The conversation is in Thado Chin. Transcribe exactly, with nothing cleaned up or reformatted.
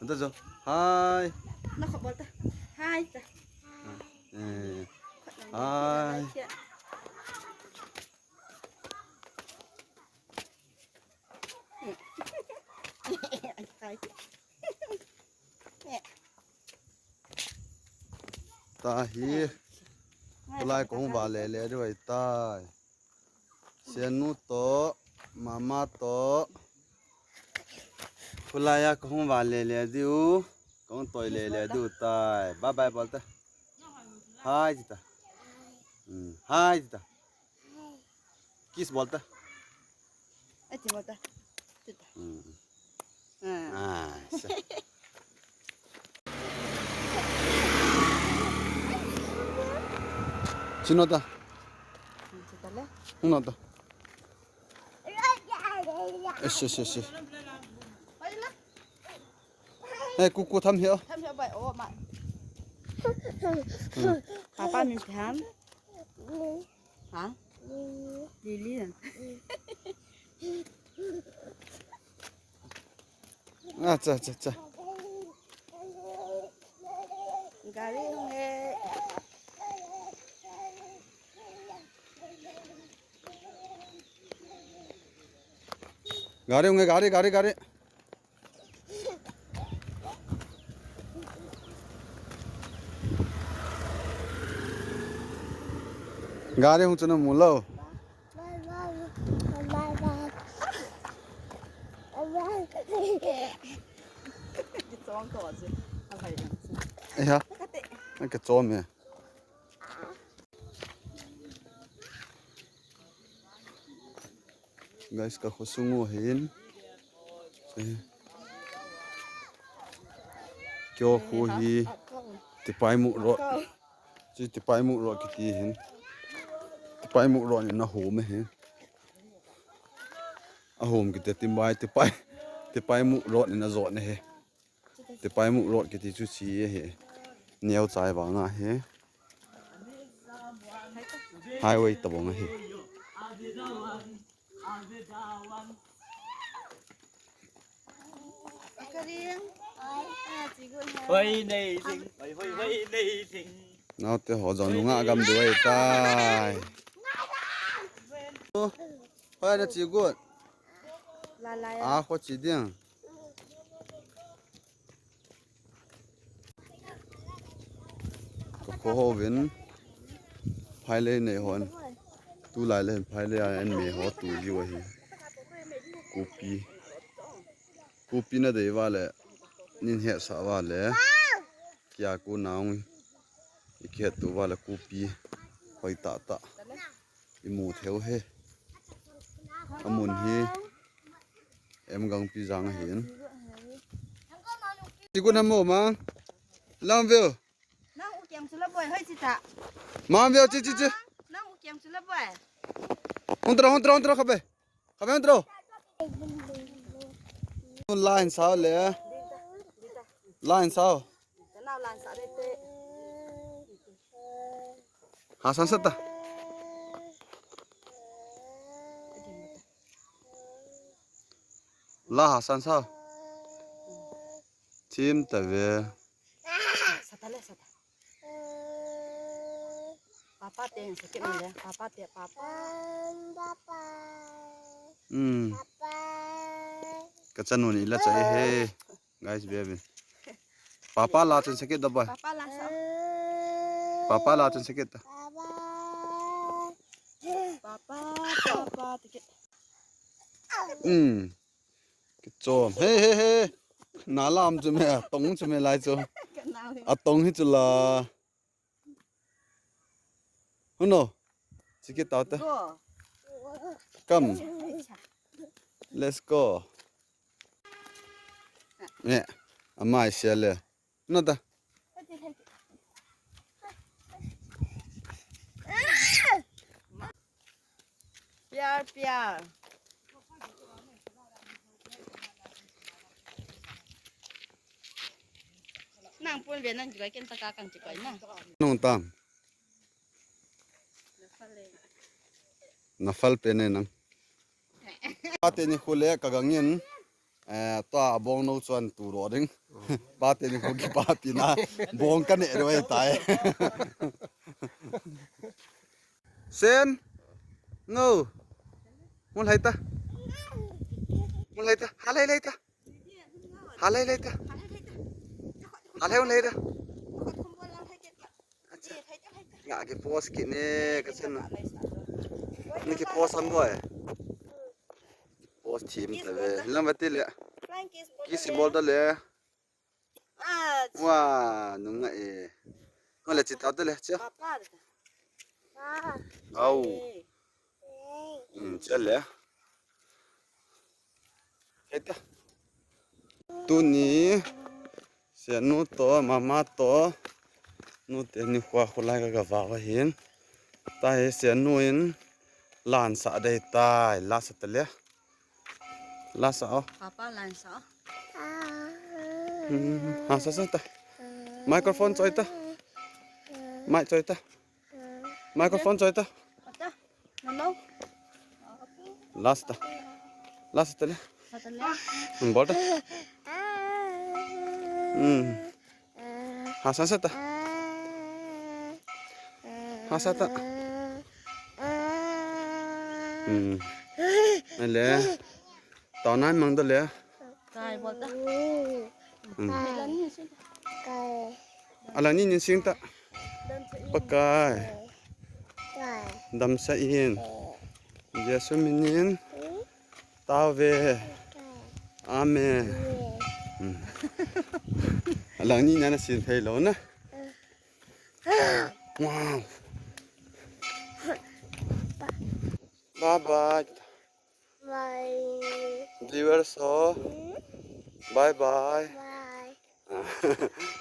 Hi. Na khop bol ta. Hi ta. Eh. Hi. Tahi. Tulai kong va le le ruai tai. Sianu to, mama to. Khulaiya kahung vale le diu. Kahung toi le le diu tai. Bye bye bol ta. Hi ji ta. Hmm. Hi ji ta. Kiss bol ta. Ai ji bol ta. Ji ta. Hmm. Ah. Ah, sa. Sino ta? Sino ta? Uno ta. Ese, ese, ese. Eh, kuku tham hio. Tham hio bai o ma. Hmm. Papa min tham. Ha? Lily. Acha, acha, acha. Gari hung e. Gari hung e, gari, gari, gari. Gari hung chu namu lou. Kichom to chu. Alhai chu. Eha. Kate. Kichom e. Guys, ka khosung u hin. Eh. Kyo khu hi Tipaimukh Road. Chi Tipaimukh Road kiti hin. Tipaimukh Road in ahom e hin. Ahom kiti Tipai, Tipai, Tipaimukh Road in ajot e hin. Tipaimukh Road kiti chu chi ahi. Neochai vang ahi. Highway tabang ahi. Hoi nei ding, hoi, hoi, hoi nei ding. Naote ho jong nunga gam duai tai. Hoi na chi got. La la ya. A kho chi ding. Ka kho hovin phailei nei hon. Tulai le hin phailei a an me ho tu jiu ahi. Kopi. Kopi na dei uva le nin hetsah uva le. Kia ko naung. I kihet tu uva le kopi. Hoi tah tah. I mu thei u hi. Amun hi. M Gangpijang ahin. Chi got na mo ma. Lang veu. Nang u kiang chu la boi, hoi chi ta. Ma veu chi chi chi. Nang u kiang chu la boi. Hung tro, hung tro, hung tro khabe. Khabe hung tro. Line sao le. Line sao. Nau line sao le te. Hasan sat ta. La hasan sao. Chim ta ve. Sat ta le, sat ta. Papa te, sakit na le. Papa te, papa. Hmm. Ka chanu ni la chai he. Guys, baby. Papa la chun sakit da boy. Papa la sao. Papa la chun sakit da. Papa, papa, sakit. Hmm. Kichom. He, he, he. Na lam chu me, atong chu me lai chu. Atong hi chu la. Huno. Chi kit tau te. Go. Come. Let's go. Ne. Amai sia le. Huno ta. Pyar, pyar. Nang pun ve nang chikoi ken taka kang chikoi na. Nung tam. Na fal pe ne nang. Ate ni khule ka gangin. Eh, tua bong no chuan tu ro ding. Pa te ni ko ki pa pi na. Bong ka ne ro e tai. Sen. No. Mun hai ta. Mun hai ta. Halai lai ta. Halai lai ta. Halai lai ta. Acha. Nga ki post ki ne ka sen na. Ni ki post an boy. Post team ta ve. Lam bati le. Ki symbol ta le. Wa, nunga e. Nga le chita ta le cha. Au. Hmm, cha le. Heta. Tuni, Sianu to, mama to, nu te ni khua khulai ka gava va hin. Ta hi Sianu in lan sa dei tai, la sa ta le. La sa o. Papa lan sa. Hmm, ha sa sa ta. Microphone choi ta. Mic choi ta. Microphone choi ta. Ata. Hello. Last ta. Last ta le. Ata le. Hmm, bol ta. Hmm. Ha sa sa ta. Ha sa ta. Hmm. Ale. Tao nan mang ta le. Kai bol ta. Hmm. Ala ni nin sing ta. Pakai. Damsa in. Jesu minin. Tao ve. Amen. Hmm. Ala ni na na sin thei lo na. Wow. Bye bye. Bye. Viewers ho. Bye bye. Bye.